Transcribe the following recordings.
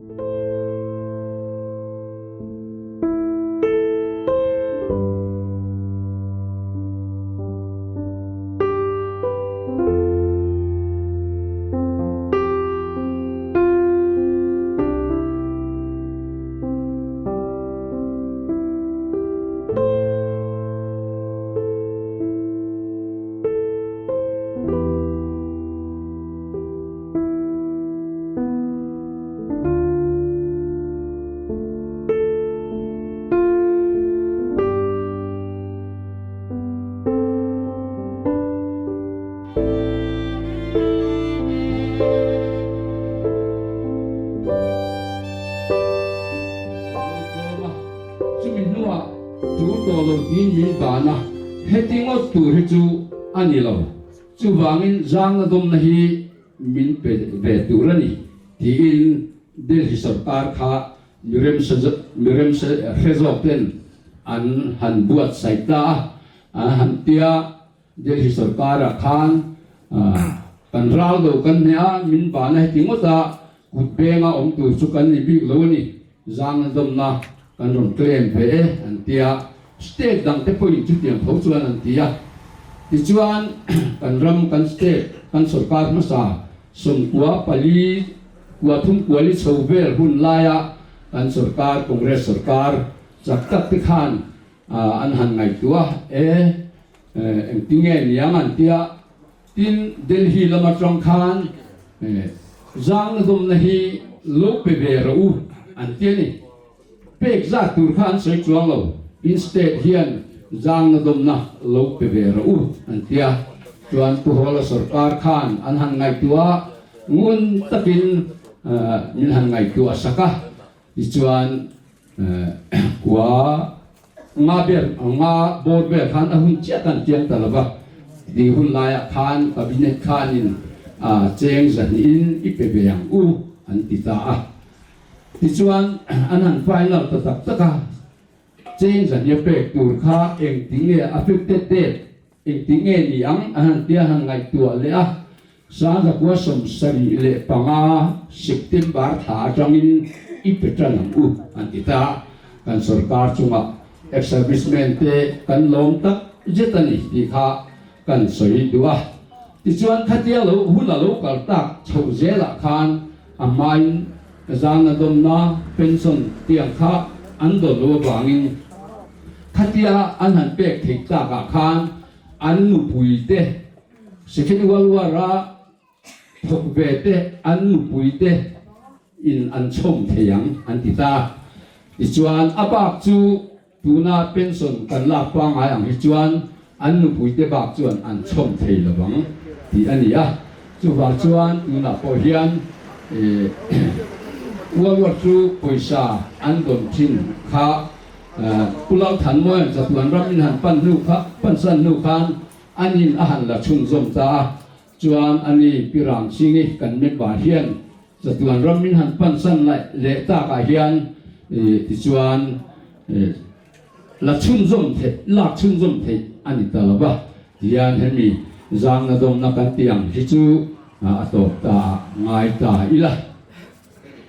Lo tlawm a, chumi hnuah tul tawh lo tiin min ban a, heti ngawt tur hi chu a ni lo. Chuvangin zangna dawmna hi min pe ve tur a ni, tiin Delhi sorkar kha miremsa hre zawk ten an han buatsaih ta a, an han tia. Delhi sorkarah khan kan ral do kan hneh a, min bana heti ngawt a, kut benga awm tur chu kan ni bik lo a ni, zangna dawmna kan rawn claim ve e an ti a, state dang te pawhin chutiang tho chuan an ti a. Tichuan kan ram kan state kan sorkar hmasa sawmkua pali kua thum kuali chho vel hun laia kan sorkar Congress sorkar chak tak te khan an han ngaihtuah e, engtinge niang an tia, tin Delhi lam atang khan zangna dawmna hi lo pe ve rawh u an ti a ni. Pek zat tur kha an sawi chuang lo, in state hian zangna dawmna lo pe ve rawh u an tia, chuan Pu Hawla sorkar khan an han ngaihtuah ngun takin min han ngaihtuah sak a, tichuan Kua nga ber nga bawr vel khan a hun chiah kan tiang ta lova, tih hun laiah khan cabinet khanin cheng zahnihin i pe ve ang u an ti ta a. Tichuan an han final ta tak tak a, cheng zahnia pek tur kha engtinge affected date Engtinge ni ang a han tia han ngaihtuah leh a, Sangzakua 75 September thla atangin i pe tan ang u an ti ta. Kan sorkar chungah ex-servicemen te kan lawm tak zet a ni tih kha kan sawi duh a. Tichuan khatia lo hun a lo kal tak chhoh zelah khan a hmain zana dawmna pension tiang kha an dawn lo avangin Khatia an han pek theih tlakah khan an nupui te, Second World War a thawk ve te an nupui te in an chhawm thei ang an ti ta. Tichuan a bak chu tuna pension kan lak pangngai ang hi chuan an nupui te bak chuan an chhawm thei lo vang tih a ni a. Chuvang chuan tunah pawh hian World War chu pawisa an dawn thin kha Pu Lalthanmuain chatuan ram in han pan hnu kha pansan hnu khan an in a han la chhunzawm ta a, chuan ani Pi Ramchingi kan member hian chatuan ram in han pansan laih leh takah hian tichuan la chhunzawm theih lak chhunzawm theih a ni ta lo va, tihian hemi zangna dawmna kan tih ang hi chu a tawp ta ah ngai ta ila.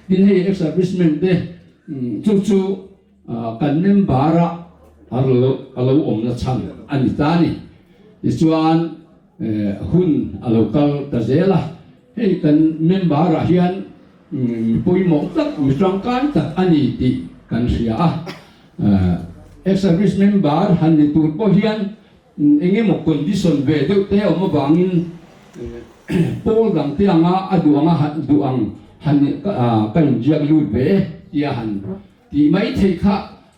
Tin hei ex-servicemen te chu chu kan member a a lo awmna chhan a ni ta a ni. Tichuan hun a lo kal ta zel a, hei kan member ah hian mi pawimawh tak, mi tangkai tak a ni tih kan hria a. Ex-service member han ni tur pawh hian Eng emaw condition ve deuh te awm avangin pawl dang te anga a duh anga duh ang han ka inziak lut ve e tia han tih mai theih kha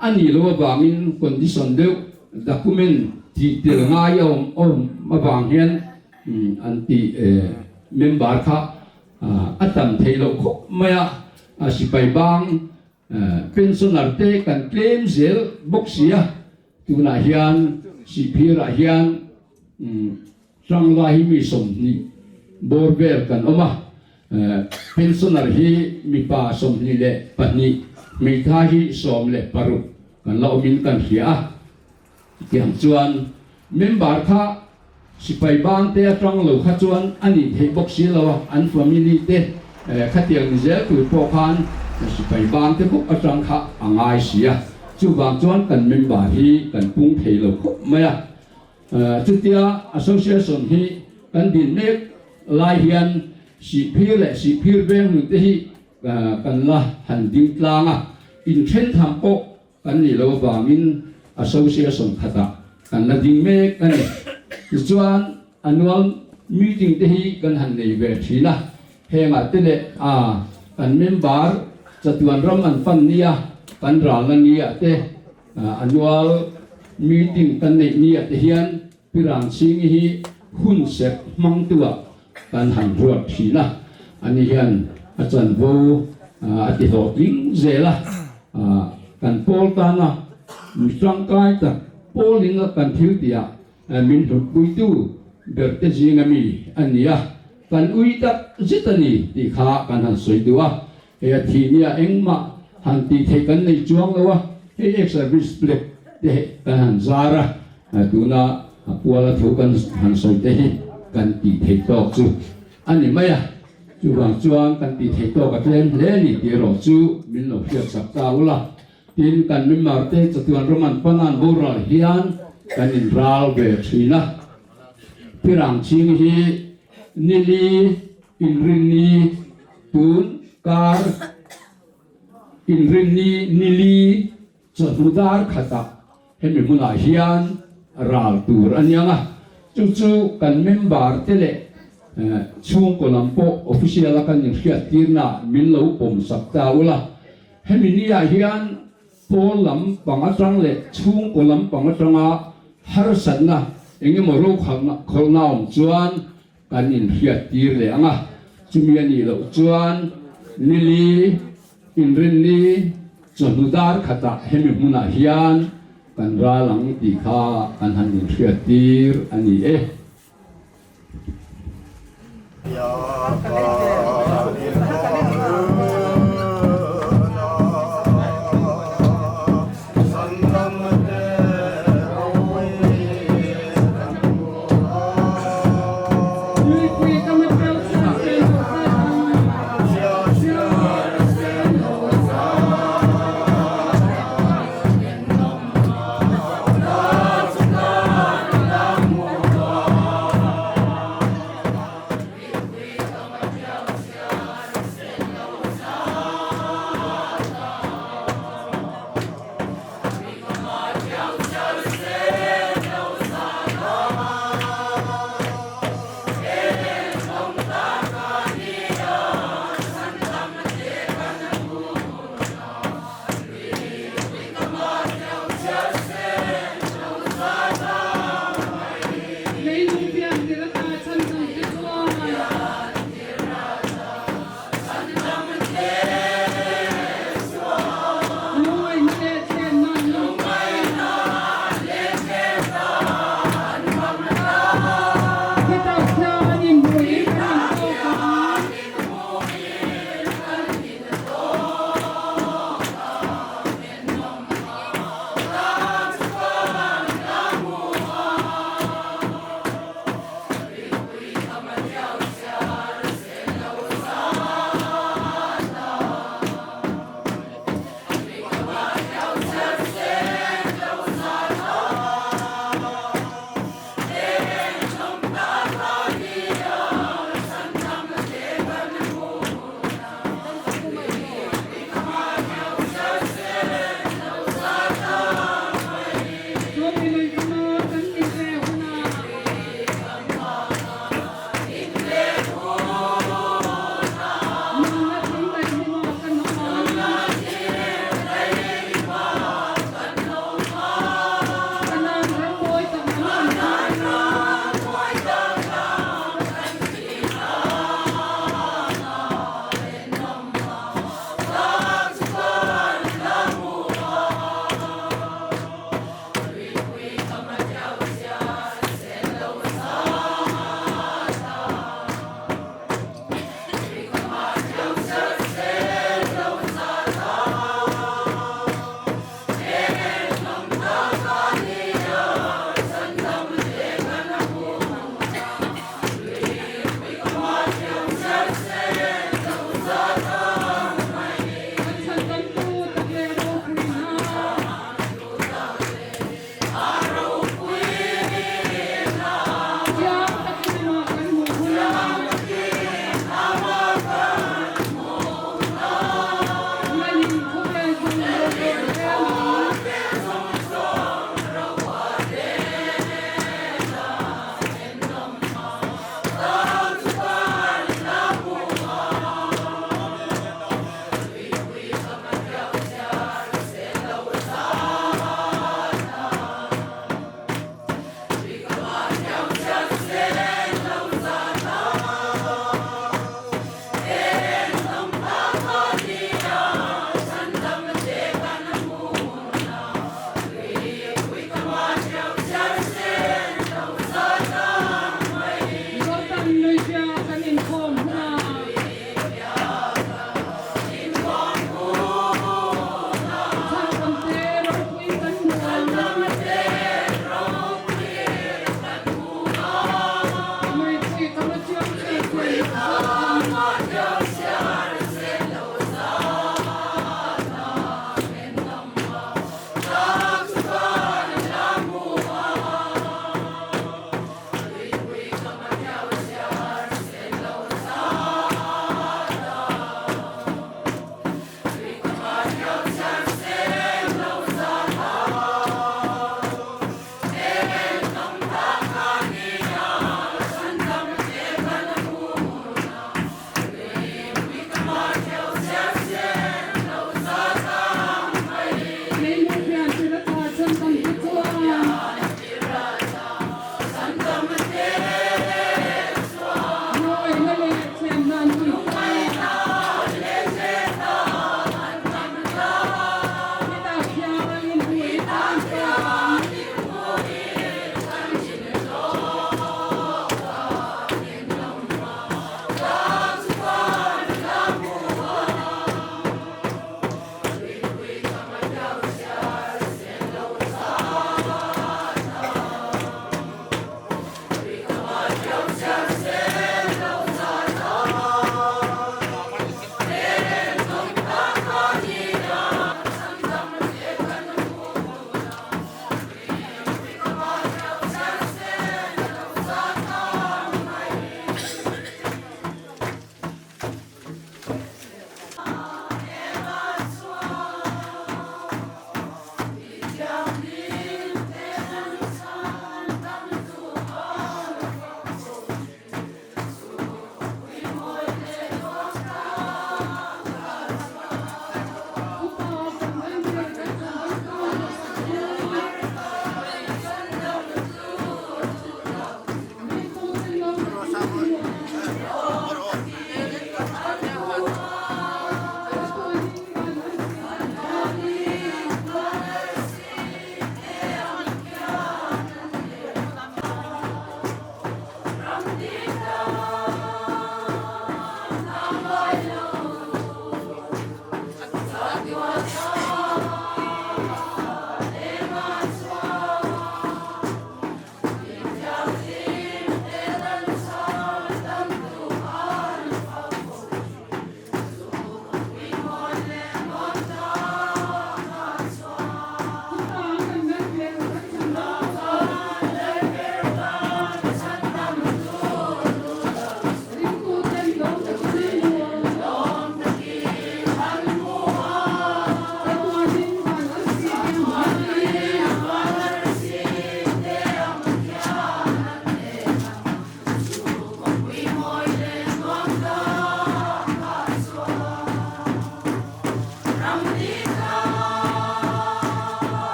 a nih loh avangin condition deuh document tih tel ngai a awm awm avang hian an tih member kha a tam theih loh khawp mai a, sipai bang pensioner te kan tlem zel bawk si a. Tunah hian Sihphirah hian Tlangva hi mi 20 bawr vel kan awm a, pensioner hi mipa 22, hmeithai hi 16 kan la awmin kan hria a. Tiang chuan member kha sipai bangte atang lo kha chuan a nih theih bawk si lo a, an family te khatiang ni zel tur pawh khan. Sipai bang te bawk atang kha a ngai si a, chuvang chuan kan member hi kan pung thei lo khawp mai a. Chutia association hi kan din mek lai hian Sihphir leh Sihphir veng hnun te hi kan la han ding tlang a, inthen tham pawh kan nih loh avangin association khatah kan la ding mek a ni. Tichuan annual meeting te hi kan han nei ve thin a, hengah te leh a kan member chatuan ram an pan nia kan ralna nia te annual meeting kan neih nia te hian Pirang Chhingi hi hun serh hmangtuah kan han ruat thin a, ani hian a chanvo a ti hlawhtling zel a, kan pawl tana mi tangkai tak pawlin a kan thil tihah min hlutpuitu berte zinga mi a ni a, kan ui tak zet a ni tih kha kan han sawi duh a, hei a thih nia engmah han tih theih kan nei chuang lo a, hei ex-service plate te kan han zar a. Tuna a puala thu kan han sawi te hi kan tih theih tawk chu a ni mai a, chuvang chuan kan tih theih tawk a tlem hle a ni tih erawh chu min lo hriat sak ta ula. Tin, kan member te chatuan ram an pan an boral hian kan inral ve thin a. Pirang chhing hi nili inrinni tun kar inrinni nili chawhnu dar khatah Hemi hmunah hian ral tur a niang a, chu chu kan member te leh chhungkaw lam pawh official a kan inhriat tirna min lo pawm sak ta ula. Hemi niah hian pawl lam pang atang leh chhungkaw lam pang atanga harsatna eng emaw rokhawlhna awm chuan kan inhriat tir leh ang a, chumi a nih loh chuan nili Inrinni chawhnu dar khatah hemi hmunah hian kan ral ang tih kha kan han inhriat tir a ni e.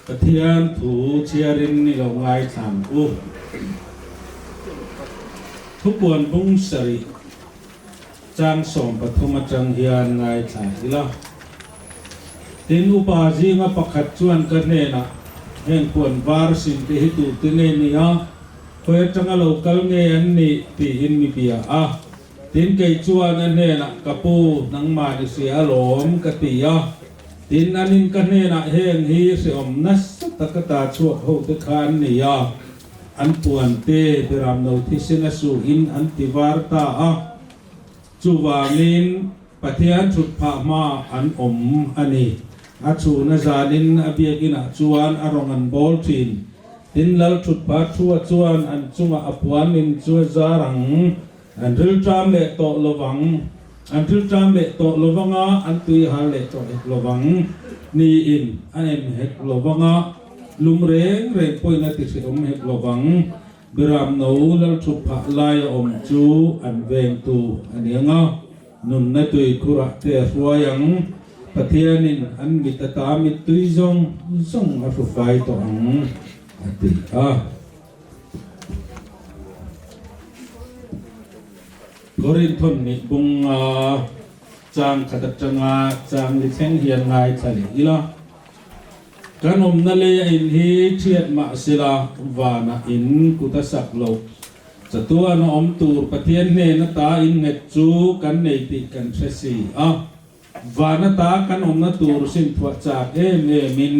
Pathian thu chhiarin i lo ngaithla ang u. Thupuan bung sarih chang 13 atang hian ngaithla ila. Tin, upa zinga pakhat chuan ka hnenah, Heng puan var sin te hi tute nge ni a? Khawi atanga lo kal nge an nih? tiin mi bia a. Tin, kei chuan a hnenah, Ka pu, nangmah ni hria alawm, ka ti a. Tin, anin ka hnenah, Heng hi hrehawm nasa taka ta chhuak hote kha an ni a, an puante beramno thisen a suhin an ti var ta a. Chuvangin, Pathian thut phah hma an awm a ni. A chhuna zanin a biakinah chuan a rawng an bawl thin. Tin, Lal thut phah thua chuan an chungah a puanin chu a zar ang. An rilṭam leh tawh lovang. An rilṭam leh tawh lovang a, an tui hal leh tawh hek lovang. Niin a en hek lovang a, lum reng reng pawhin a ti hrehawm hek lovang. Biram no lal thup phah lai a awm chu an vengtu a ni ang a, nunna tui khurah te a hruai ang. Pathianin an mit ata mittui zawng zawng a hrufai tawh ang, a ti a. Korinthon nih bunga chang khat atanga chang li thleng hian ngaithla leh ila. Kan awmna lei a in hi thiat mah sela vanah in kut a sak loh. Chatuan a awm tur Pathian hnen ata in nghet chu kan nei tih kan hre si a. Van ata kan awmna tur sin thuah chak em em in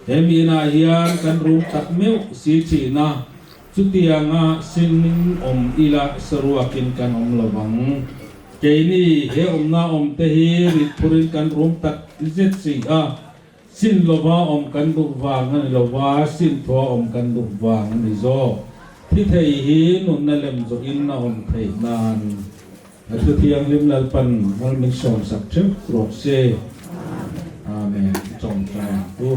he miinah hian kan rum tak meuh si thin a, chutianga sin awm ila saruakin kan awm lo vang. Keini he awmna awm te hi rit phurin kan rum tak zet si a, sin lova awm kan duh vang a ni lo va, sin thua awm kan duh vang a ni zawk. Thi thei hi nunna lem zawhin a awm theih nan. A thu thianghlim Lalpan mal min sawmsak theuh rawh se. Amen. Tawngtai ang u.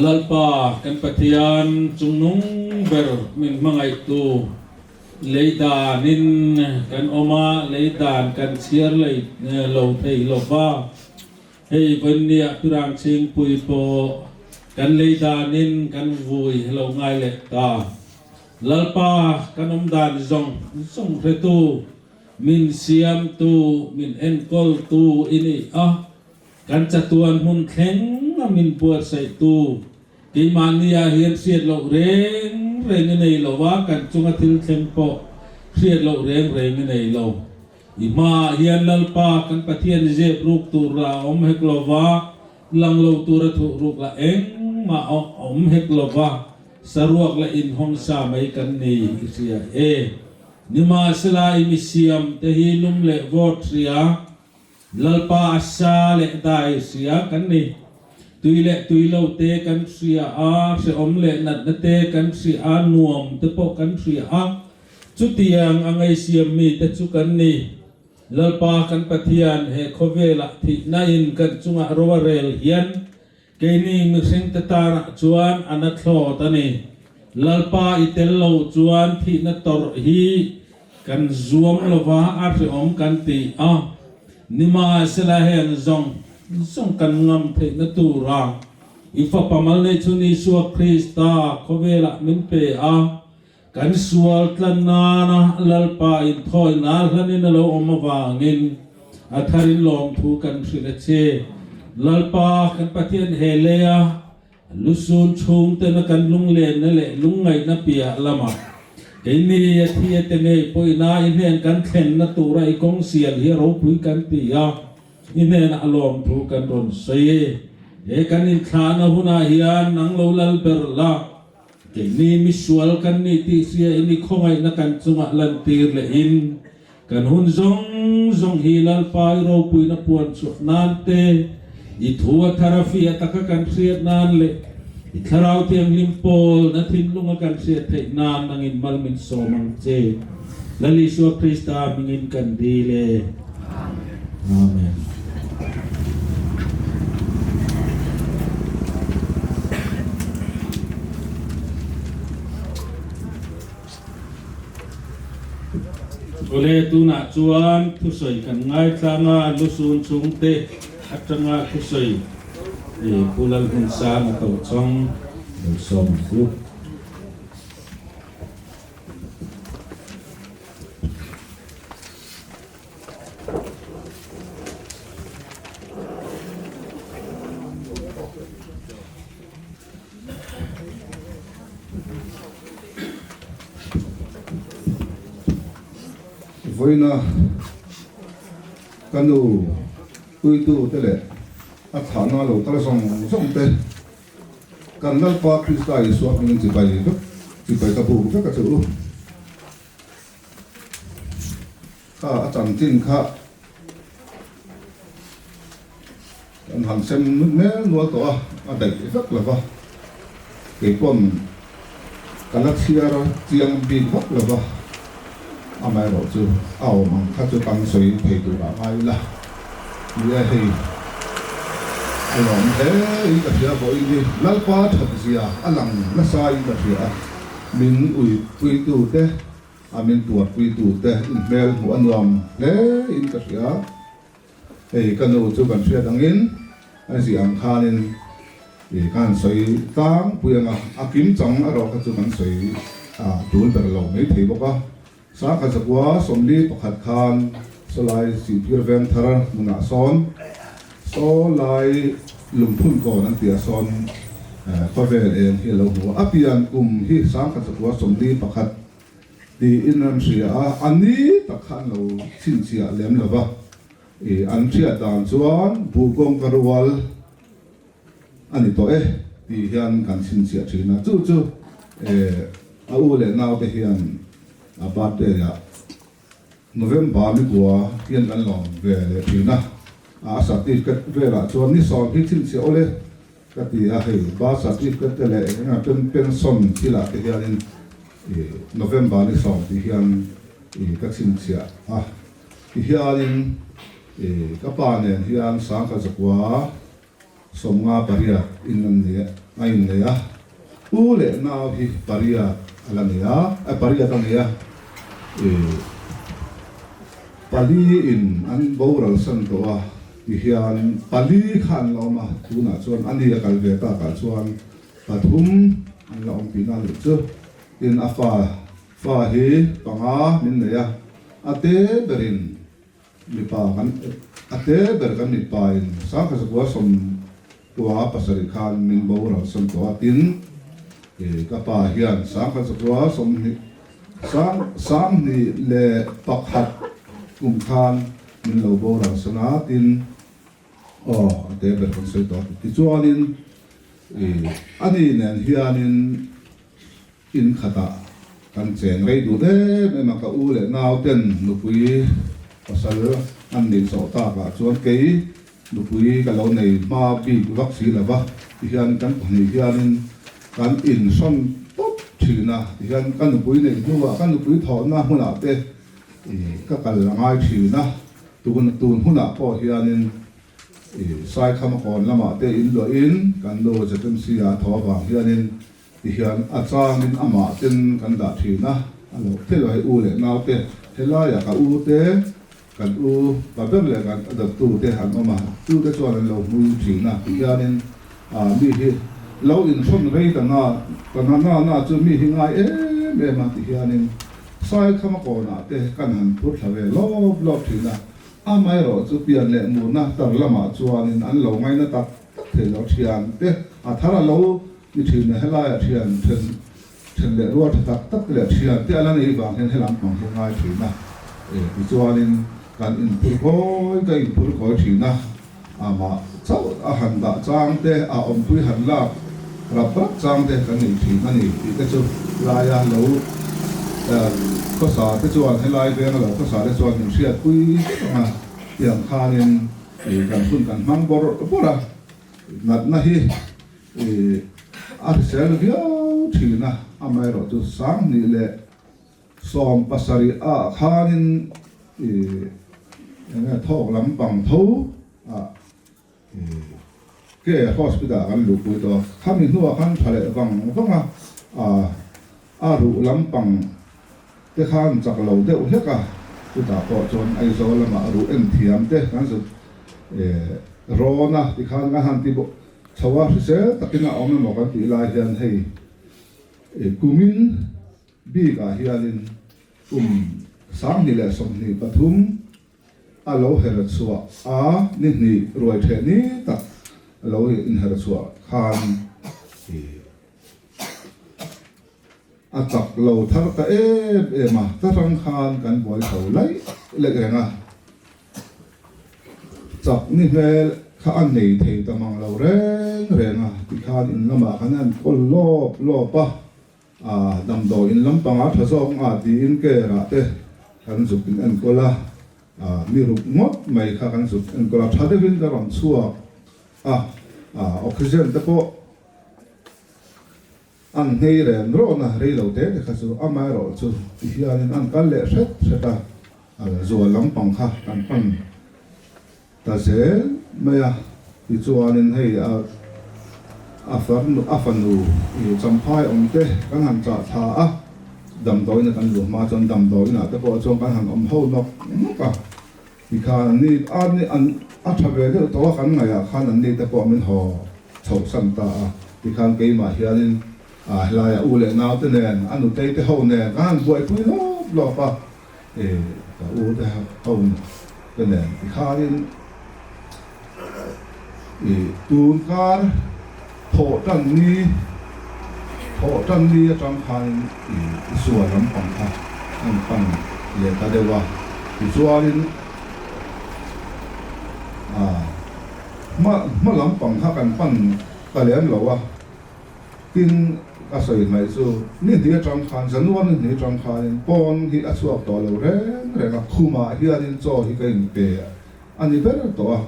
Lalpa kan Pathian chungnung ber min hmangaihtu lei danin kan awm a, lei dan kan chhiar lei lo thei lo va. Hei vawinia Pirang Chhingpui pawh kan lei danin kan vui lo ngai leh ta. Lalpa kan awm dan zawng zawng hretu, min siamtu, min enkawltu i ni a, kan chatuan hmun thleng a min buatsaihtu, keimahnia hian hriat loh reng reng i nei lo a, kan chunga thil thleng pawh hriat loh reng reng i nei lo. I hmaah hian Lalpa kan Pathian zep ruk tur lah a awm hek lo va, lang lo tura thuh ruk lah engmah a awm hek lo va, Saruak leh inhawng sa mai kan ni i hria e. Nimahsela i misiam te hi lum leh vawt hria, Lalpa a sa leh dai hria kan ni. Tui leh tui lo te kan hria a, hrehawm leh natna te kan hria a, nuam te pawh kan hria a. Chutiang a ngaisiam mi te chu kan ni. Lalpa kan Pathian he khawvelah thihna in kan chungah ro a rel hian Keini mihringte tanah chuan a na thlawt a ni. Lalpa i tel lo chuan thihna tawrh hi kan zuam lova a hrehawm kan ti a, nimahsela heng zawng zawng kan ngam theihna tura i Fapa mal neih chhun Isua Krista khawvelah min pe a, kan sual tlan nana Lalpa inthawi nal hlanin a lo awm avangin a tharin lawmthu kan hrilh a che. Lalpa kan Pathian he leia lusun chhungtena kan lunglenna leh lungngaihna piah lamah keini a thi a te ngei pawhina i hnen kan thlenna tura i kawng sial hi a ropui kan ti a, i hnenah lawmthu kan rawn sawi e. He kan inthlahna hunah hian nang lo lal ber la. Keini misual kan nih tih hria in i khawngaihna kan chungah lantir lehin kan hun zawng zawng hi Lalpa i ropuina puan chhuah nan te, i thu a thar a fiah taka kan hriat nan leh i Thlarau Thianghlim pawl na thinlunga kan hriat theih nan nangin mal min sawm ang che. Lal Isua Krista hmingin kan dil e. Amen. Awle, tunah chuan thusawi kan ngaithlang a, lusun chhungte atanga thusawi Pu Lalhmunsanga Tochhawng lo sawm ang chu. Vawiina ka nu puitu te leh a thlahna lo kal zawng zawng te kan Lalpa Krista Isua hmingin chibai vek chibai ka buk vek a che u. Kha a chanchin kha kan han sem mel nual tawh a, a daih vek lo va, kei pawn ka la chhiar chiang bik vak lo va, amaherawh chu a awm ang kha chu kan sawi thei turah ngai ila ni e, hei a lawm hle in ka hria vawiin hi Lalpa that zia a lang nasa in ka hria a, min uipuitute. A min tuarpuitute inhmel hmuh a nuam hle in ka hria. Hei ka nu chu kan hriat angin a ziah ang khanin ih ka han sawi tlangpui ang a, a kim chang erawh kha chu kan sawi a tul ber lo mai thei bawk a. Sangkhat zakua 41 khan sawlai Sihphir Vengthar hmunah sawn sawlai lungphun kawn an tih ah sawn khawvel eng hi a lo hmu a, a pian kum hi sangkhat zakua 41 Tiin an hria a, a ni tak kha an lo chhinchhiah lem lo va. I an hriat dan chuan buh kawngka rual a ni tawh e tih hian kan chhinchhiah thin a. Chu chu a u leh naute hian a birthday ah November ni kua hian kan lawm ve leh thin a. A certificate velah chuan ni 10 hi chhinchhiah awle Ka ti a, hei birth certificate te leh eng eng a pension thilah te hianin ih November ni 10 tih hian ih ka chhinchhiah a, ti hianin ih ka pa nen hian sangkhat zakua 58 in an nei a innei a, u leh nau hi pariat a la nei a, eh pariat a nei a, ih pali in an boral san tawh a. Tihian pali kha an la awm a, tunah chuan a ni a kal ve takah chuan pathum an la awm tihna a nih chu. Tin, a fa fa hi panga min nei a, a te berin mipa kan a te ber kan mipa in sangkhat zakua 97 khan min boral sawn tawh a, tin ka pa hian sangkhat zakua 20 21 kum khan Min lo boral san a, tin, aw, a te ber kan sawi tawh a ti. Tichuanin, i, ani nen hianin in khatah kan cheng rei duh em em a, ka u leh nau ten nupui pasal an neih zawh takah chuan kei nupui ka lo nei hma bik vak si lo va, tihian kan pahnih hianin kan inhrawn tawp thin a, tihian ka nupui neih hnuah ka nupui thawhna hmunah te I ka kal a ngai thin a, tun tun hunah pawh hianin i Saikhama kawn lamah te in luahin kan nu ZMC ah tho avang hianin tihian a changin amah ten kan dah thin a, a lo thei lo hei u leh nau te helaiah ka u te kan u pa ber leh kan a dawttu te an awm a, chu te chuan an lo hmui thin a, tihianin ah mi hi lo inhrawn rei ta na ta na na na chu mi hi ngai em em a tihianin Saikhama kawnah te kan han phur thla ve lawp lawp thin a, amaherawh chu pian leh murna tar lamah chuanin an lo ngaina tak tak thei lo thian te a thar a lo ni thin a, helaiah thian then then leh rual tha tak tak te leh thian te a la nei vang hian helam hmang hi a ngai thin a, e tichuanin kan inphur kawi ka inphur kawi thin a, amah chauh a han dah chang te a awmpui han lak rap rap chang te kan nei thin a ni tih te chu laia lo khawsa te chuan helai venga lo khawsa te chuan min hriatpui vek ang a, tiang khanin kan hun kan hmang bawrh bawrh a, natna hi a hrisel viau thin a, amaherawhchu 2000. 17 ah khanin ih enge thawk lampang tho ah ih ke hospital ah kan luhpui tawh a, khami hnuah khan tha leh vang vang a, ah a ruh lampang te khan chak lo deuh hlek a, chutah pawh chuan Aizawl lamah ruh en thiam te kan zut eh rawn a tikhan kan han ti bawk chho a, hrisel takin a awm emaw kan tih lai hian hei eh kumin bik ah hianin kum 2023 a lo her chhuah a, ni hnih ruai theh ni tak a lo inher chhuah khan eh A chak lo thar ta em em a, ta rang khan kan buai tho laih laih reng a. Chak ni hmel kha a nei thei ta mang lo reng reng a, tikhan in lamah khan an kawl lawp lawp a, a damdawi in lampangah tha zawk nga tiin ke rah te kan zuk in enkawl a, a mi ruk ngawt mai kha kan zuk enkawl a, tha deuhin ka rawn chhuak a, a oxygen te pawh An nghei reng rawhna rei lo te te kha chu amaherawh chu ti hianin an kal leh hret hret a, a zual lampang kha kan pan ta zel mai a. Tichuanin hei a a farnu a fanu i champhai awm te kan han chah thla a, damdawiina kan luh hma chuan damdawiinah te pawh chuan kan han awm ho nawk nawk a. Tikhan an ni a ni an a tha ve deuh tawh a kan ngaihah khan an ni te pawh min haw chhoh san ta a. Tikhan keimah hianin a helaiah u leh nau te nen a nutei te ho nen ka han buaipui lawp lawp a, e ka u te ho te nen tikhanin i tun kar thawh tan ni thawh tan ni atang khanin i sual lampang kha an pan leh ta deuh a, tichuanin ah hma hma lampang kha kan pan ta lem lo a, tin ka sawi hmaih chu ni hnih atang khan January ni hnih atang khanin pawn hi a chhuak tawh lo reng reng a, khumah hianin chaw hi ka inpe a ni ber tawh a.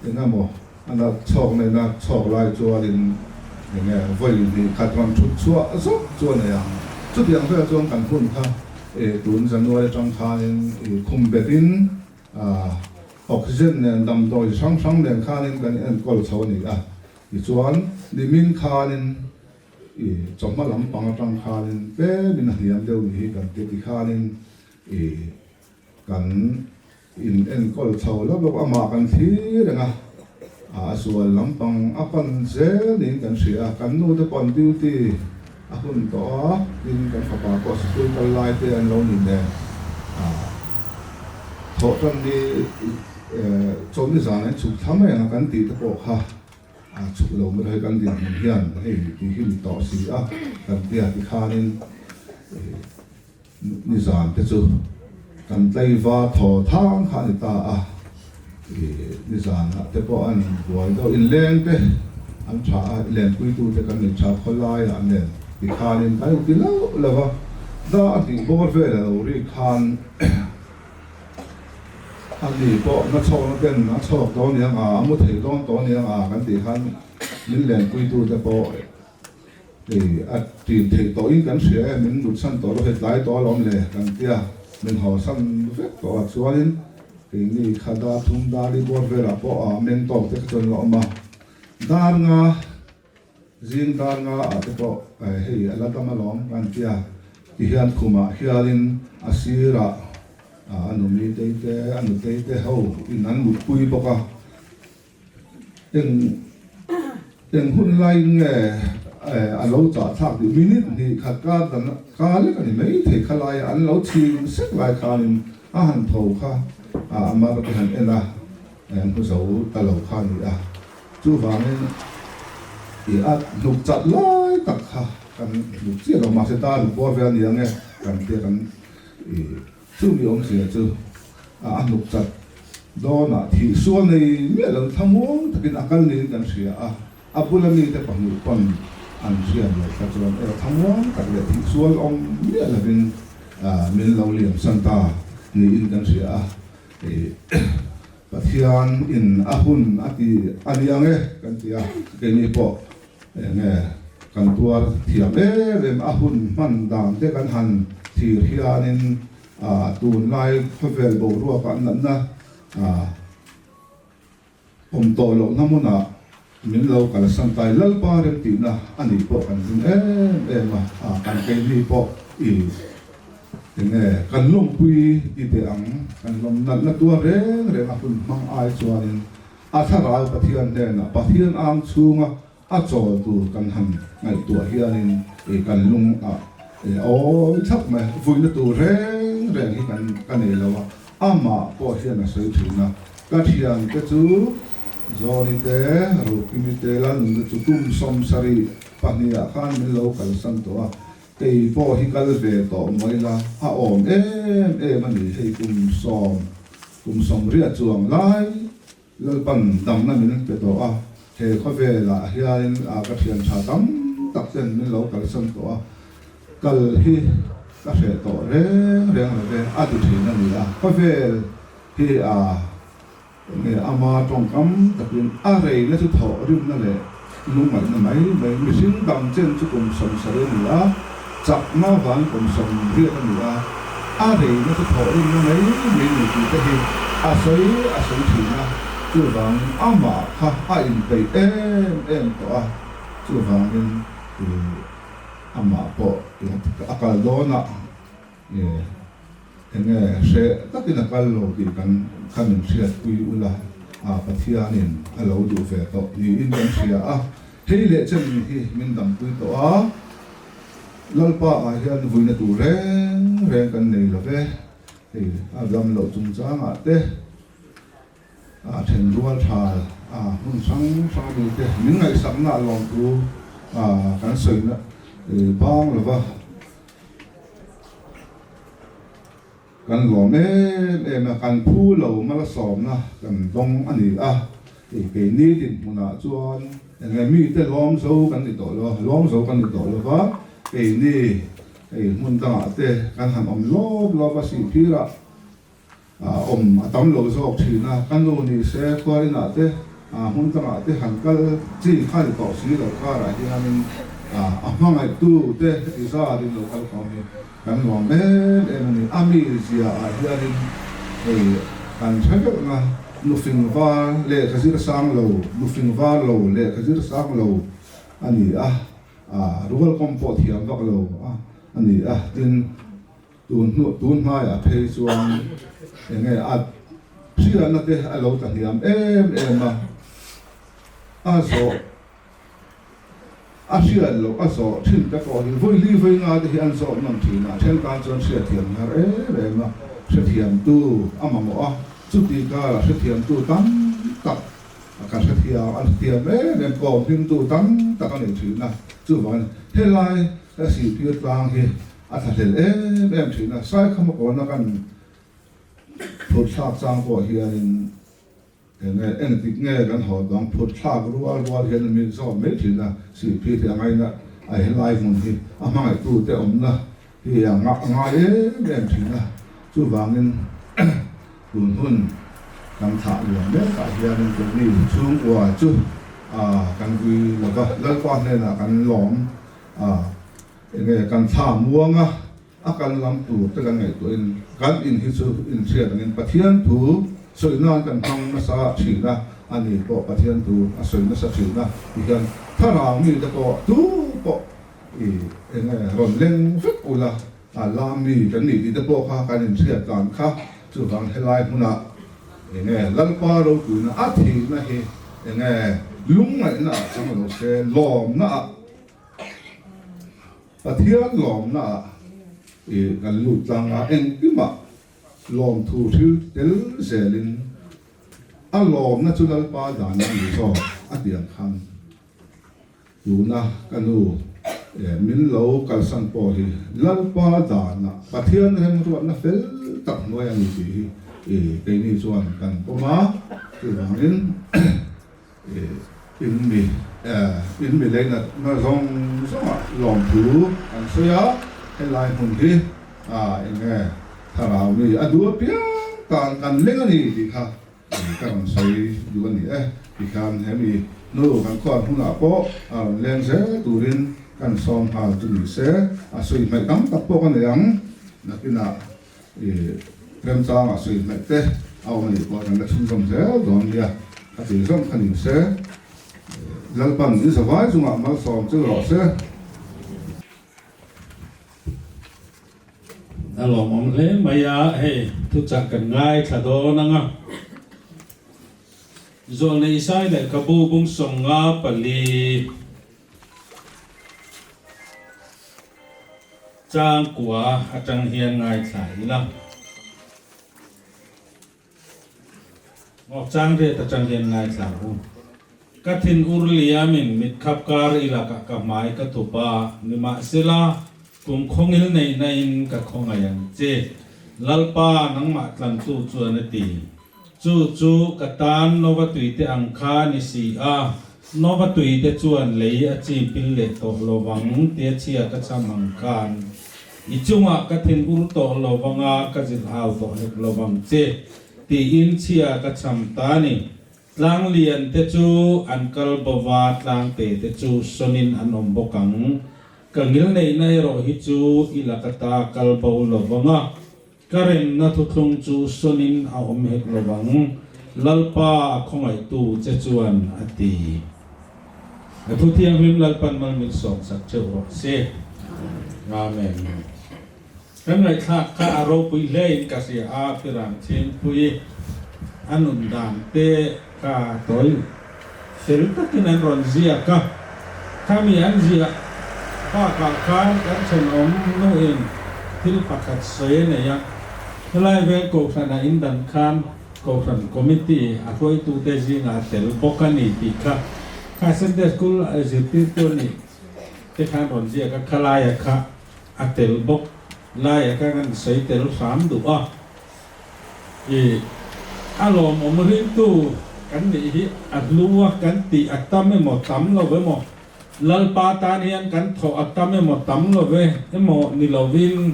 Engemaw a nalh chhawk neihna chhawk lai chuanin enge vawi hnih khat rawn thut chhuah zawk chu a nei ang. Chutiang vel chuan kan hun kha tun January atang khanin khum betin oxygen nen damdawi chi hrang hrang nen khanin kan enkawl chho a ni a. Tichuan nimin khanin chawhma lampang atang khanin tlemin a hniam deuh ni hi kan ti tikhanin kan In enkawl chho lo lo amah kan thlir reng a, a sual lampang a pan zel niin kan hria a, kan nu te pawh an duty a hun tawh a, tin kan fapa pawh sikul kal lai te an lo ni nen, thawh tan ni chawlhni zan an chhuk thla mai ang a kan tih te pawh kha a chhuk lo mai hei kan dinhmun hian hei tih hi ni tawh si a kan tia tikhanin. Nizan te chu kan tlaiva thaw thang kha a ni ta a, ih nizanah te pawh an buai deuh, inleng te an tha a, lenpuitu te kan nei tha khawlaiah nen tikhanin kan inti loh loh a, da a hnih bawr vel a lo rik khan a ni pawh na chhawkna ten a chhawk dawn nia nga, a mu thei dawn tawh nia nga kan tih khan min lenpuitu te pawh. Hei a ṭin theih tawhin kan hria e, min mutsan tawh lo hei tlai tawh alawm le kan tia, min hawsan vek tawh a chuanin keini kha dar thum dar li bawr velah pawh a meng tawk te kha chuan la awm a, dar nga zing dar nga ah te pawh hei a la dam alawm kan tia tihian khumah hianin a sirah a numi tei te a nutei te ho in an mutpui bawk a. Eng eng hun laiin nge a lo chah thlak tih minute hnih khat kar dan kar lek a ni mai thei kha laia an lo chhing sek lai khanin a han tho kha a mar te han en a, an hmu zo ta lo kha a ni a. Chuvangin i a hnuk chat lai tak kha kan hnuk chiah lo mahse dar ruk bawr vel a ni ang e kan tia kan i Chumi awmzia chu a hnuk chat dawnah thih sual nei miah lo thlamuang takin a kal niin kan hria a, a bula mite pahnih pawn an hriat loh kha chuan erawh thlamuang tak leh thih sual awm miah lovin min lo liam san ta niin kan hria a. Pathian in a hun a ti a ni ang e kan ti a, keini pawh eng nge. Kan tuar thiam em em a hun hman dan te kan han thlir hianin tunlai khawvel boruakah natna awm tawh lohna hmunah min lo kalsan tai Lalpa remtihna a nih pawh kan ring em em a, kan keini pawh i enge kan lawmpui ti teh ang, kan lawm natna tuar reng reng a hun hmang ai chuanin a thlarau Pathian hnenah Pathian ang chhunga A chawl tur kan han ngaihtuah hianin i kan lung ah i awi thlap mai. Vuina tur reng reng hi kan ka nei lo a, amah pawh hian a sawi thin a. Ka thiante chu Zawni te, Rukimi te, Lalnuna chu kum 72 ah khan min lo kalsan tawh a, kei pawh hi kal ve tawh mai la, a awm em em a ni hei kum sawm, kum 80 chuang lai Lalpan damna min pe tawh a, he khawvelah hianin a ka thian tha tam tak ten min lo kalsan tawh a, kal hi ka hreh tawh reng reng lo ve a ti thin a ni a, khawvel hi a enge ama tawngkam takin a reina chu thawh rimna leh lungngaihna mai mai, mihring dam chen chu kum 70 a ni a, chakna vang kum 80 a ni a, a reina chu thawh rimna mai mai ni tih te hi a sawi a sawi thin a, chuvangin amah kha a inpeih em em tawh a, chuvangin ih amah pawh a kal dawnah ih Enge hreh takin a kal lo tih kan kha min hriatpui ula, a Pathianin a lo duh ve tawh niin kan hria a, hei leh chen hi min dampui tawh a, Lalpa ah hian vuina tur reng reng kan nei lo ve, hei a dam loh chungchangah te a then rual tha a hmun hrang hrang ami te min ngaihsakna a lawmtu a kan sawina bang lova. Kan lawm em em a, kan phu lo malsawmna kan dawng a ni a, hei keini dinhmunah chuan enge mite lawm zo kan ni tawh lo a, lawm zo kan ni tawh lo va, keini hei hmun dangah te kan han awm lawp lawp a, sihphirah Awm a tam lo zawk thin a, ka nu ni se khuarinah te hmun dangah te han kal chi kha ni tawh si lo karah hianin a hmangaihtu te heti zarin lo kal khawm hi kan nuam em em a ni. A mi zia ah hianin hei kan hre vek ang a, nufing var lehkha zir sang lo, nufing var lo lehkha zir sang lo a ni a, rual kawm pawh thiam vak lo a ni a, tin, Tun hnu tun hmaiah phei chuan enge a hriatna te a lo tla hniam em em a, a zawh a hriat loh a zawh thin te pawh hi vawi li vawi nga te hi an zawh nawn thin a, then tan chuan hriatthiam har em em a, hrethiamtu a mamawh a, chuti karah hrethiamtu tam tak ka hrethiam a hrethiam em em kawm hlimtu tam tak a nei thin a, chuvangin helai ka sihphir tlang hi A thlahlel em em thin a, Saikhama kawna kan phut thlak chang pawh hianin enge engtik nge kan haw dang phut thlak rual rual hian min zawt mai thin a, Sihphir hi a ngaina a helai hmun hi a hmangaihtu te awmna hi a ngai em em thin a, chuvangin tun hun kan thlah liam mekah hianin keini chhungkua chu kan vui lova Lalpa hnenah kan lawm a. Enge kan thla muang a, a kal lam tur te kan ngaihtuahin kan in hi chu inhriat angin Pathian thu sawi nan kan hmang nasa thin a, a ni pawh Pathian thu a sawi nasa thin a ti hian thlarau mi te pawh tu pawh i enge rawn leng vek ula a lam mi kan nih tih te pawh kha kan inhriat dan kha chuvang helai hmunah enge Lalpa ropuina a thihna hi enge lungngaihna ah chang lo se lawmna ah Pathian lawmna ah i kan lut tlang a, engkimah lawmthu hril tel zelin a lawmna chu Lalpa dana a ni zawk a ti ang khan tuna ka nu min lo kalsan pawh hi Lalpa dana Pathian remruatna fel tak hnuai a ni tih hi keini chuan kan pawm a, chuvangin In mi in mi lei natna zawng zawngah lawmthu kan sawi a, helai hmun hi eng nge thlarau mi a duh apiang tan kan leng a ni tih kha ka rawn sawi duh a ni e. Tikhian hemi hnu kan khuan hunah pawh a rawn leng zel turin. Kan sawm nghal chu ni se, a sawi hmaih tam tak pawh ka nei ang. Nakinah i remchangah sawi hmaih te a awm a nih pawh kan la chhunzawm zel dawn nia ka tih zawm kha ni se. Lalpan in zavai chungah malsawm chu rawh se. A lawmawm hle mai a, hei thuchah kan ngaithla dawn ang a. Zawlnei Isai lehkhabu bung 54. Changkua atang hian ngaithla ila. Aw, 8 atang hian ngaithla u. Ka thin ur liamin mit khap kar i lakah ka hmai ka thup a, nimahsela kum khawngil neihna in ka khawngaih ang che. Lalpa, nangmah tlantu chuan a ti. Chu chu ka tan Nova tuite ang kha ni si a, Nova tuite chuan lei a chim pil leh tawh lo vang tia chhia ka chham ang khan i chungah ka thin ur tawh lo vanga ka zilh hau tawh hek lo vang che tiin chhia ka chham ta ni. Tlang lian te chu an kal bo va, tlang te te chu sawnin an awm bawk ang. Ka ngilneihna erawh hi chu i laka ta kal bo lo vanga. Ka remna thuthlung chu sawnin a awm hek lo vang, Lalpa a khawngaihtu che chuan a ti. A thu thianghlim Lalpan mal min sawmsak theuh rawh se. Amen. Kan ngaihthlak kha a ropui hlein ka hria a, Pirang Chhingpui a nun dan te kha tawi fel takin an rawn ziak a, khami an ziah bakah khan kan thenawm nuin thil pakhat sawi a nei a, helai veng Kohhran a indan khan Kohhran Committee a hruaitute zingah a tel bawk a ni tih kha kha Sunday School zirtirtu a nih te khan rawn ziak a, khalaia kha a tel bawk laia kha kan sawi tel hram duh a. I a lawmawm ringtu kan nih hi a hlu a, kan tih a tam emaw tam lo emaw, Lalpa tan hian kan thawh a tam emaw tam lo ve emaw ni lovin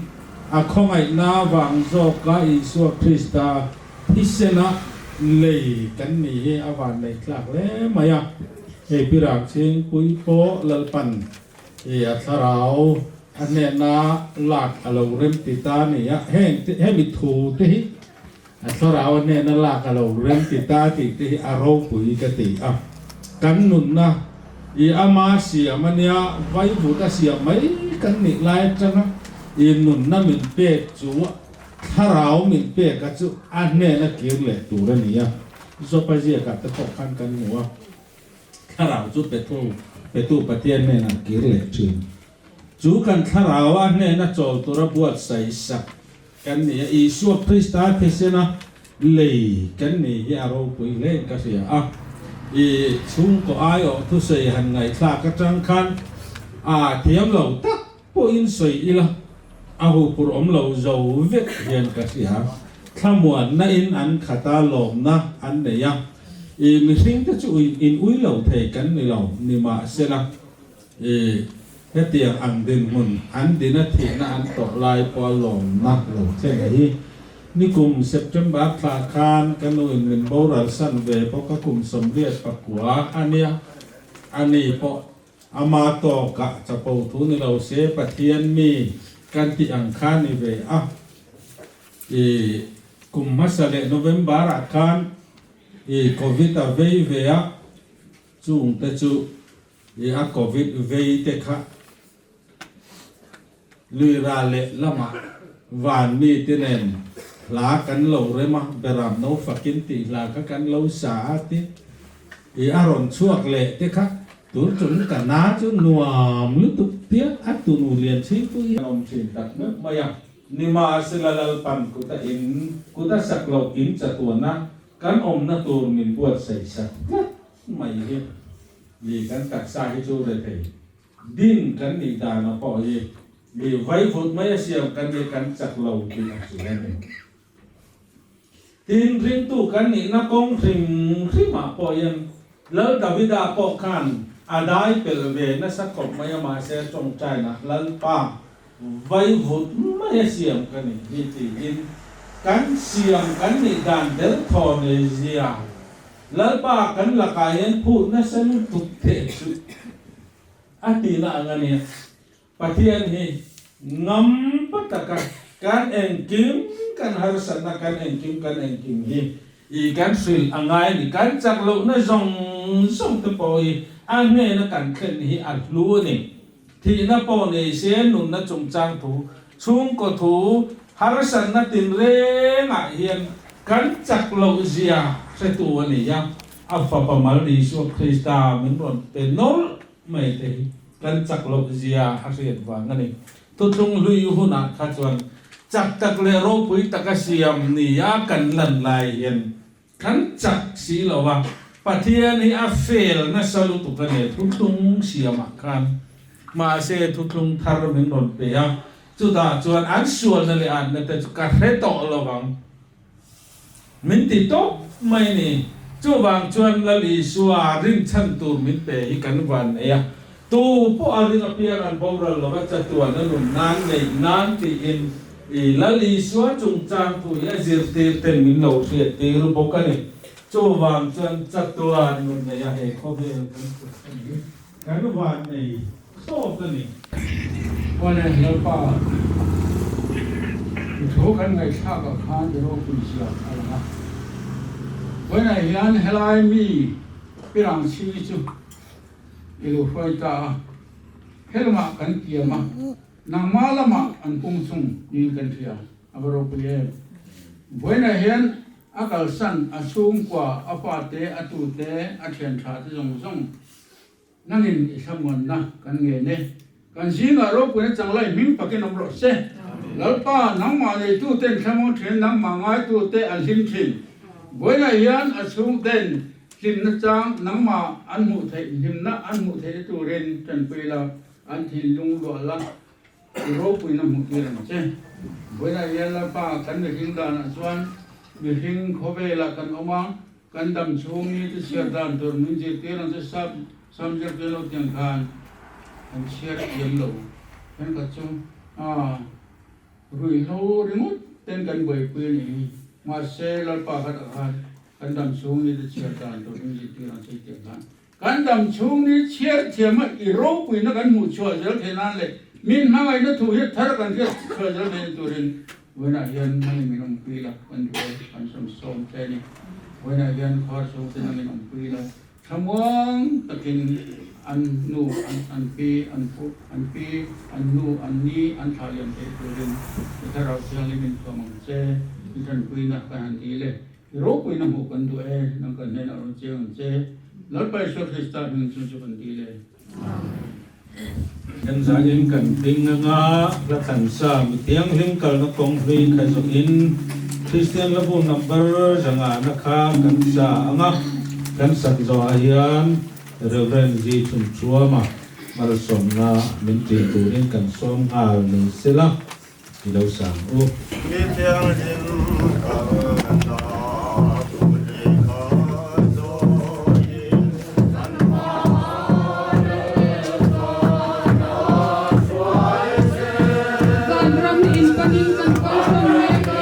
a khawngaihna vang zawka Isua Krista thisena lei kan nih hi a vanneih tlak hle mai a. Hei Pirak Chhingpui pawh Lalpan I a thlarau a hnena lak a lo rem ti ta a ni a, heng te hemi thu te hi a thlarau a hnena lak a lo rem ti ta tih te hi a ropui ka ti a. Kan nunna i ama siam a nia, vaivut a siam mai kan nih lai atanga i nunna min pek chu thlarau min pek a chu a hnena kir leh tur a ni a, Zopa ziakah te pawh khan kan hmu a. Thlarau chu petu petu Pathian hnenah kir leh thin. Chu kan thlarau a hnena chawl tura buatsaih sak kan ni a, Isua Krista thisena lei kan ni hi a ropui hlein ka hria a. I chhungkaw aiawh thusawi han ngaihthlak atang khan a thiam lo tak pawhin sawi ila a huphurh awm lo zo vek hian ka hria. Thlamuanna in an khat a, lawmna an nei a. I mihring te chu in ui lo thei kan ni lo nimahsela i hetiang ang dinhmun an dina thihna an tawrh lai pawha lawmna lo thleng hi nikum September thla khan ka nu in min boral san ve bawk a kum 89 a nia a ni pawh Ama tawkah chapo thu ni lo se Pathian mi kan tih ang kha ni ve a. I kum hmasa leh November ah khan i Covid a vei ve a, chung te chu i a Covid vei te kha lui ral leh lamah van mi te nen hla kan lo rem a, Beram no fakin tih hla kha kan lo sa a ti. I a rawn chhuak leh te kha tun chung ka na chu nuam lutuk tia a tunu lian chhingpui hi an awm thin tak meuh mai a. Nimahsela Lalpan kuta in kuta sak loh in chatuana kan awmna tur min buatsaih sak tlat mai hi ni kan taksa hi chu rethei Din kan nih dana pawh hi mi vaivut mai a siam kan nih kan chak lo tih a chu a ni. Tin, ringtu kan nihna kawng hrim hrimah pawh hian Lal Davida pawh khan a dai pel ve nasa khawp mai a, mahse tawngtaina Lalpa vaivut mai a siam ka nih hi tiin kan siam kan nih dan delthaw nei zia Lalpa kan lakah hian phut nasa lutuk teh chu. A tihna ang a nia. Pathian hi ngam pa taka kan engkim kan harsatna kan engkim kan engkim hi i kan hrilh a ngai a ni. Kan chak lohna zawng zawng te pawh hi a hnena kan thlen hi a hlu a ni. Thihna pawh nei se nunna chungchang thu, chhungkaw thu, harsatna tinrengah hian kan chak loh zia hretu a ni a, a Fapa mal Isua Krista min rawn pe nawlh mai te hi kan chak loh zia a hriat vang a ni. Thuthlung hlui hunah kha chuan chak tak leh ropui taka siam nia kan lan lai hian Kan chak si lo a, Pathian hi a fel nasa lutuk a ni thuthlung siamah khan. Mahse thuthlung thar min rawn pe a, chutah chuan an sualna leh anna te chu ka hre tawh lo ang min ti tawp mai a ni. Chuvang chuan Lal Isua rinchhan tur min pe hi kan van nei a, Tu pawh a ring apiang an boral lova chatuan a nun nan neih nan tiin i Lal Isua chungchang thu hi a zirtir ten min lo hriat tir bawk a ni. Chuvang chuan chatuan nun nei a he khawvel kan kut a ni, kan van nei thlawt a ni. Awle Lalpa, i thu kan ngaihthlak ah khan i ropui zia a lang a. Vawiinah hian helai mi pirang chhingi chu I lo hruai ta a, helamah kan kiam a, nangmah lamah an pung thung niin kan hria, a va ropui em. Vawiinah hian a kalsan, a chhungkua, a fate, a tute, a thian tha te zawng zawng nangin i thlamuanna kan ngen e. Kan zingah ropuina changlai hming pakin awm rawh se. Lalpa, nangmah neituten thlamuang thin, nangmah ngaitute an hlim thin. Vawiinah hian a chhungten Hlimna chang nangmah an hmuh theih hlimna an hmuh theihna turin tanpui la, an thinlung luah la, i ropuina hmuh tir ang che. Vawiinah hian Lalpa kan mihring danah chuan mihring khawvelah kan awm a, kan dam chhung ni te chhiar dan tur min zirtir ang che sap sam zirtir lo tiang khan kan chhiar thiam lo thenkhat chu a ruihhlo ringawt ten kan buaipui a nih hi. Mahse Lalpa kha tak khan Kan dam chhung ni te chhiar dan tur in zirtir ang che tih khan kan dam chhung ni chhiar thiam a i ropuina kan hmuh chhuah zel theih nan leh min hmangaihna thu hi thar kan hriat chhuah zel theih turin vawiinah hian nangin min awmpui la kan duh e kan sawm sawm che a ni. Vawiinah hian khawhar chhung te nangin awmpui la thlamuang takin an nu an an pi an pu an pi an nu an ni an thlah liam theih turin i thlarau thianghlim in thuam ang che i tanpuina kan han dil e. I ropuina hmuh kan duh e, nang kan hnenah rawn chiang ang che. Lalpa Isua Krista hming chung chu kan dil e. Amen. Kan zanin kan ding anga hla thlan sa mi thianghlim kalna kawng hlui kha zawhin Kristian hlabu number zangahna kha kan sa anga kan sak zawhah hian Rev. Zi Chhunchuama malsawmna min ṭin turin kan sawm nghal ni sela. I lo sang u. Mi thianghlim kalna tuli kha zawiin kan Van ram hi in panin kan kal tawn mek a.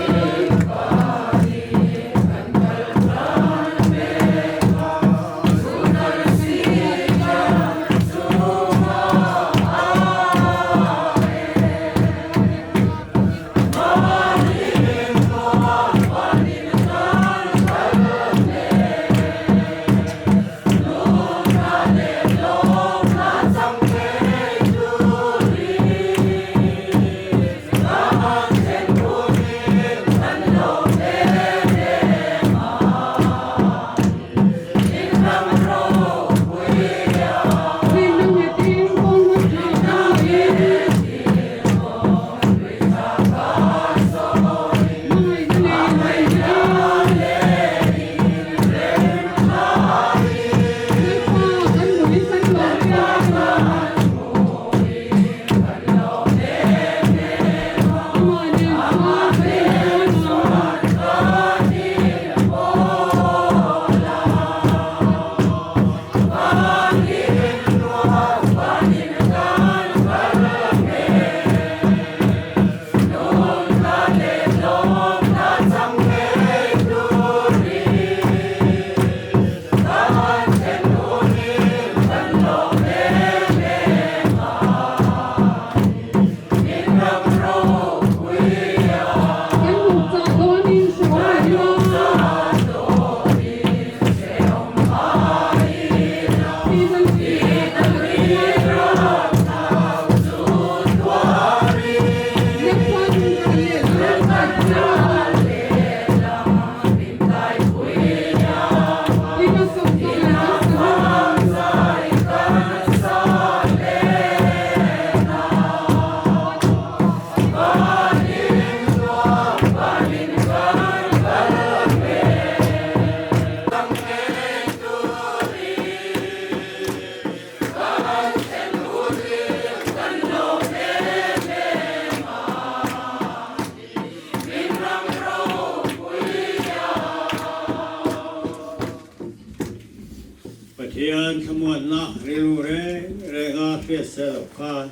sawisel loh khan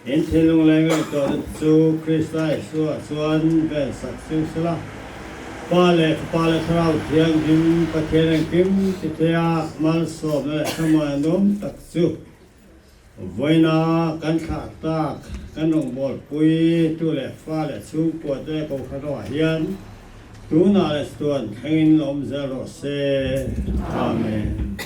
in thinlung leh ngaihtuahna te chu Krista Isua chuan ven sak chu sela, Pa leh Fapa leh Thlarau Thianghlim Pathian engkim tithea malsawmna leh thlamuan nuam tak chu Vawiina kan thlah tak kan rawngbawlpui tu leh fa leh chhungkua te Kohhran rawhah hian tunah leh chatuan thlengin awm zel rawh se. Amen.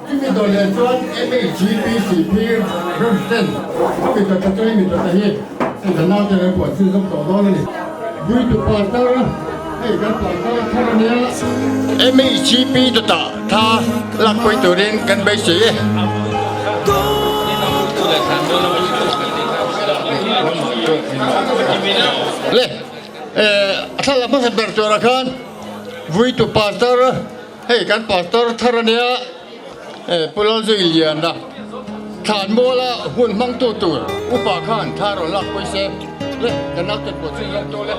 Chumi dawh leh chuan MHGPCP President chumi dawt ta chuan hemi dawt ta hi hei kan naute kan puan chhun zawk tawh dawn a ni. Buitu pastor hei kan pastor thar a nia. MHGP dawtah tha lakpui turin kan beisei e. Le, a thlalak hmasa ber turah khan Vuitu pastor Hei kan pastor thar a nia, Pu Lalzuiliana thlan muala hun hmangtu tur upa khan thla rawn lak pawih se le kan lak tet pawh chhun zawk tawh le.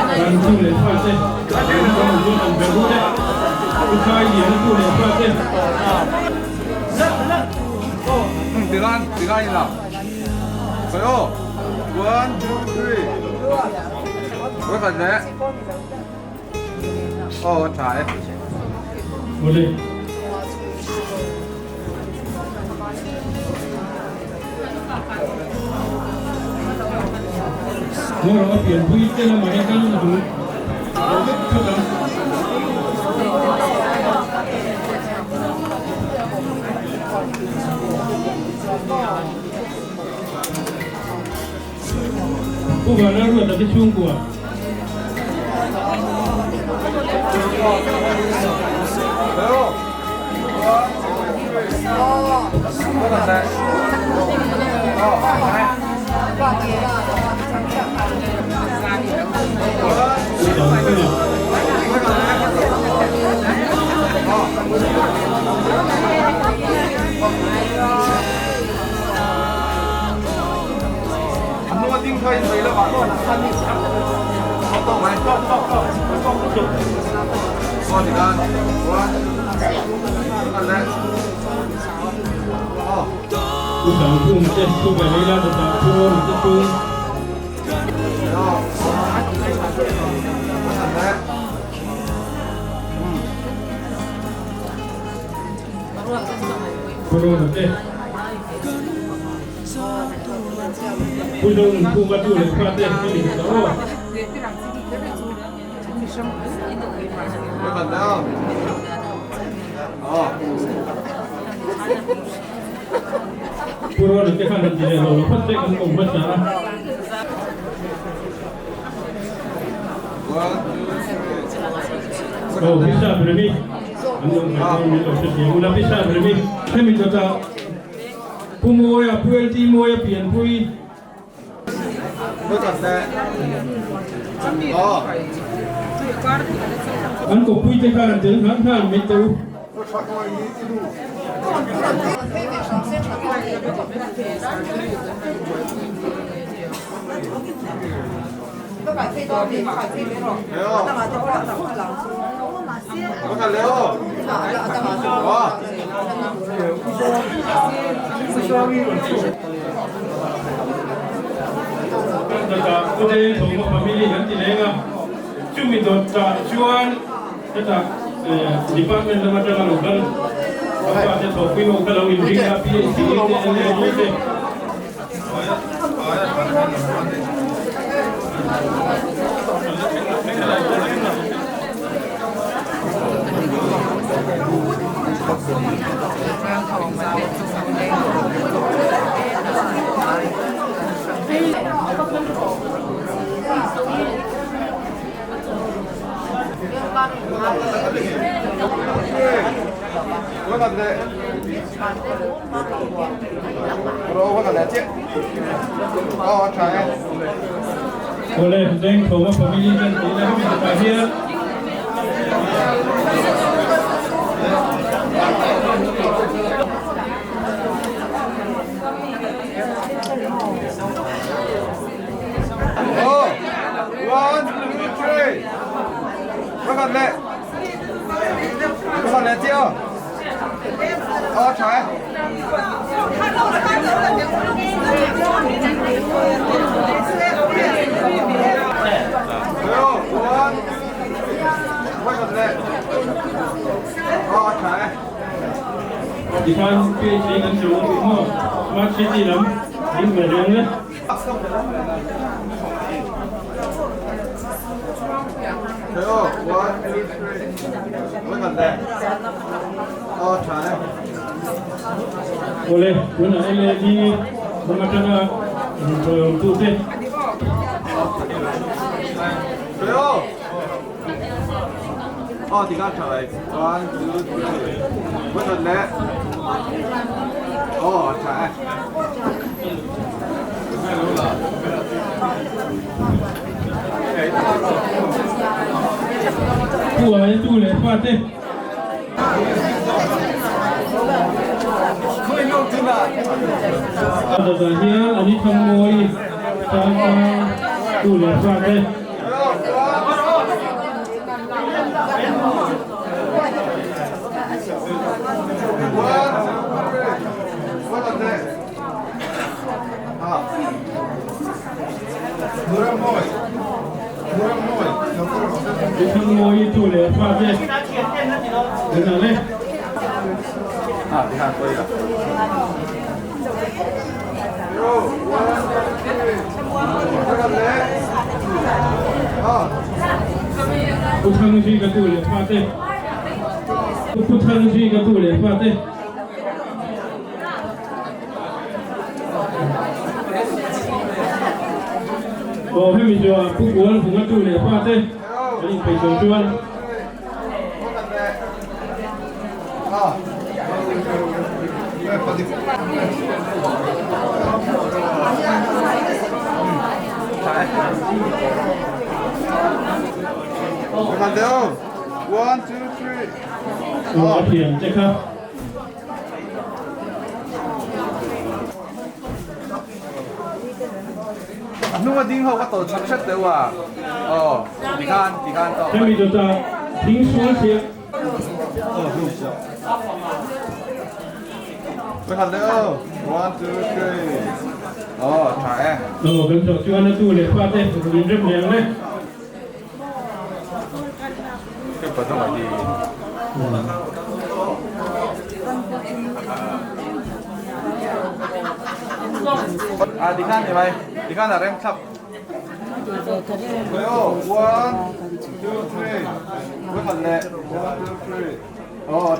Kan tu leh fa te, kan ram chu an ber ru te, Pu Khai Liana tu leh fa te. Awle. Ngaw a pianpui te lamah hian kal a duh vek phawt ang. Pu Vana Ruata te chhungkua. Pu Sangkhum te thu ve lei la dawtah Pu Rawna te chung. Pu Rawna te. Pu Zawng Khuma tu leh fa te ka ni ta aw. Pu Rawna te khan an ti leh lo lo phawt te kan awm hmasa a. Aw Pisa Bremi an lo ngaihtuah min lo hrethiam ula Pisa Bremi hemi dawtah Pu Mawia, Pu LT Mawia pianpui. An kawppui te khan an tel nghal nghal mai teh u. Chutah Pu Dengthawma family an ti leng a, chumi dawtah chuan hetah department lam atanga lo kal ka fate thawhpui ho kha lo inring a, PhD te LAD te. Awle, Dengthawma family ten tih na hemi takah hian Tikhan PHA kan cheu ang tih maw? Smart City lam ding ve reng le. Awle, tunah LAD lam atanga rawn tute. Pu ai tu leh fa te. Dawtah hian ani Thangmawi Sangpa tu leh fa te. Thangmawii tu leh fate an ang e. Pu Thangzika tu leh fate Pu Thangzika tu leh fate. Aw hemi chu a Pu Kual Vunga tu leh pa te an inpeih zawh chuan. Aw a thiam che kha. Hemi dawtah thing sual chiah. Aw kan zawh chuan a tu leh fate in rem leh ang le.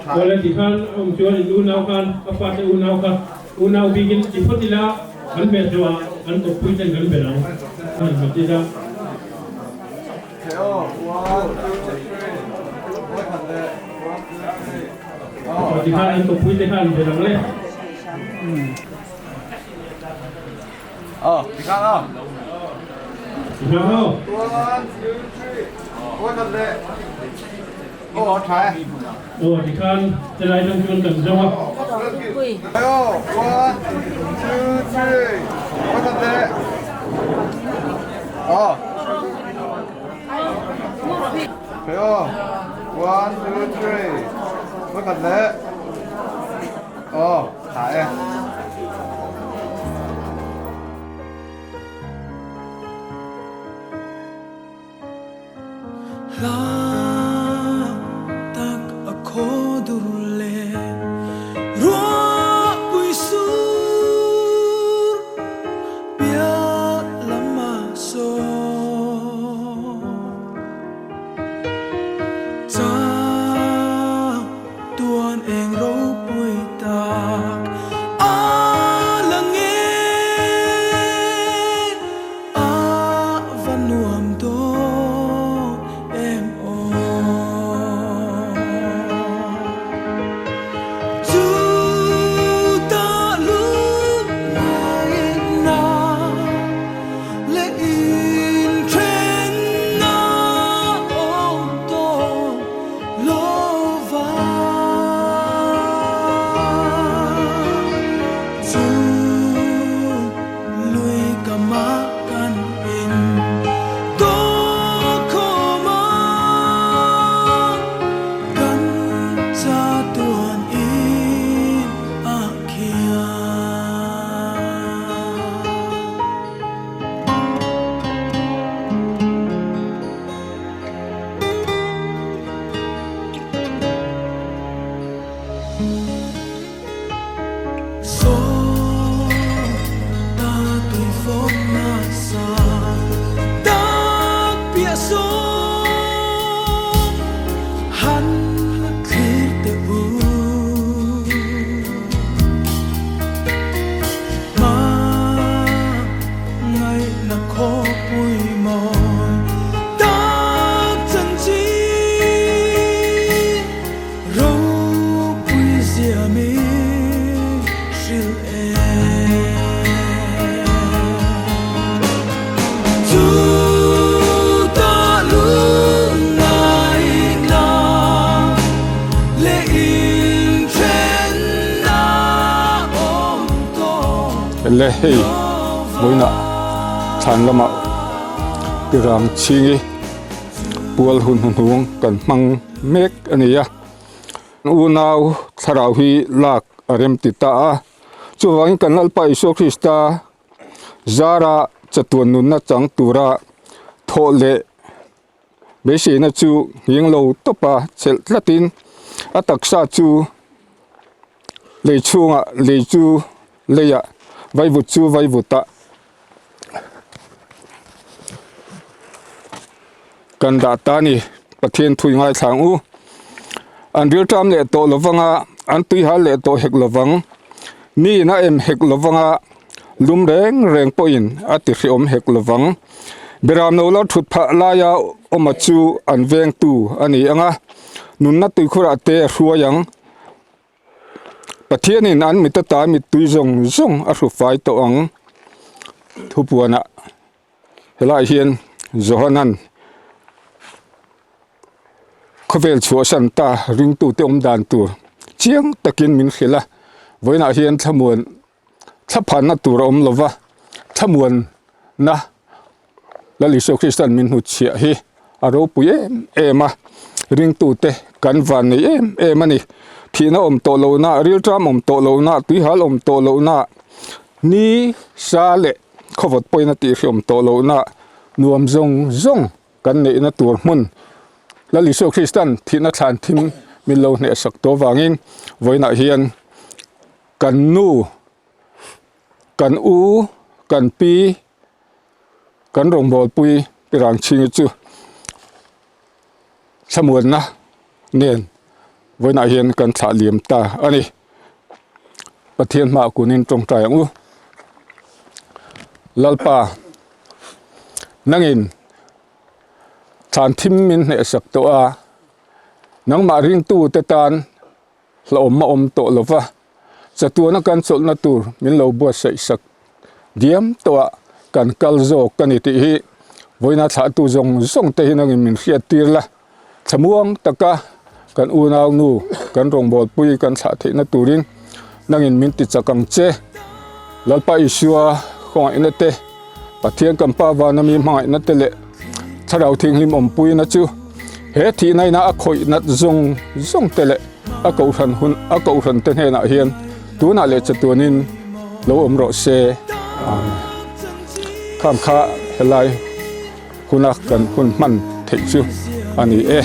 Awle tikhan a awm chuan in unau khan a fate unau kha unau bikin ti phawt ila kan hmeh zawhah kan kawppui ten kan ber ang a han hmet ila. Aw tikhan an kawppui te kha an ber ang le. Tikhan aw. Aw tikhan chelai tang chuan kan zawng a. Hla tak a khaw dur leh ruahpui sur piah lam a sawn. Chang tuan eng ropui tak a lang e. A va nuam dawn em aw. Chu ta lut ngaihna leh inthenna awm tawh lo va. Chu Lui ka mah kan in tawk khawm a, kan chatuan in a khian. Ropui zia min hrilh e. Chu ta lungngaihna leh inthenna awm tawh Le hei vawiinah thlan lamah Pirang chhingi pual hun hnuhnung kan hmang mek a ni a. Unau thlarau hi lak a rem ti ta a, chuvangin kan Lalpa Isua Krista zara chatuan nunna chang tura thawh leh Beiseina chu nghing lo tawpa chelh tlatin a taksa chu lei chhungah lei chu leiah vaivut chu vaivutah kan dah ta a ni. Pathian thui ngaithla ang u. An rilṭam leh tawh lovang a, an tuihal leh tawh hek lovang. Niin a em hek lovang a, lum reng reng pawhin a ti hrehawm hek lovang. Beram lo lo thut phah laia awma chu an vengtu a ni ang a, nunna tuikhurah te a hruai ang. Pathianin an mit ata mittui zawng zawng a hru fai tawh ang. Thupuanah helaiah hian Johanan khawvel chhuahsan ta ringtute awm dan tur chiang takin min hrilh a, vawiinah hian thlamuan thlaphanna tur a awm lo va, thlamuanna Lal Isua Kristan min hnutchhiah hi a ropui em em a, ringtute kan van nei em em a ni. Thihna awm tawh lohna, rilṭam awm tawh lohna, tuihal awm tawh lohna, ni sa leh khawvawt pawhin a tihhriawm tawh lohna nuam zawng zawng kan neihna tur hmun Lal Isua Kristan thihna thlan thim min lo hnehsak tawh avangin vawiinah hian kan nu, kan u, kan pi, kan rawngbawlpui Pirangchhingi chu thlamuanna nen vawiinah hian kan thlah liam ta a ni. Pathian hmaah kunin tawngtai ang u. Lalpa nangin thlan thim min hnehsak tawh a, nangmah ringtute tan hlauhawm a awm tawh lo va, chatuana kan chawlhna tur min lo buatsaih sak diam tawh a, kan kal zawk a ni tih hi vawiina thlahtu zawng zawng te hi nangin min hriat tir la, thlamuang taka kan unau nu kan rawngbawlpui kan thlah theihna turin nangin min ti chak ang che. Lalpa Isua khawngaihna te, Pathian kan Pa vana mi hmangaihna te leh Thlarau Thianghlim awmpuina chu he thihna ina a khawih nat zawng zawng te leh a kohhran hun a kohhran te hnenah hian tunah leh chatuanin lo awm rawh se. Amen. Khang kha helai huna kan hun hman theih chu a ni e.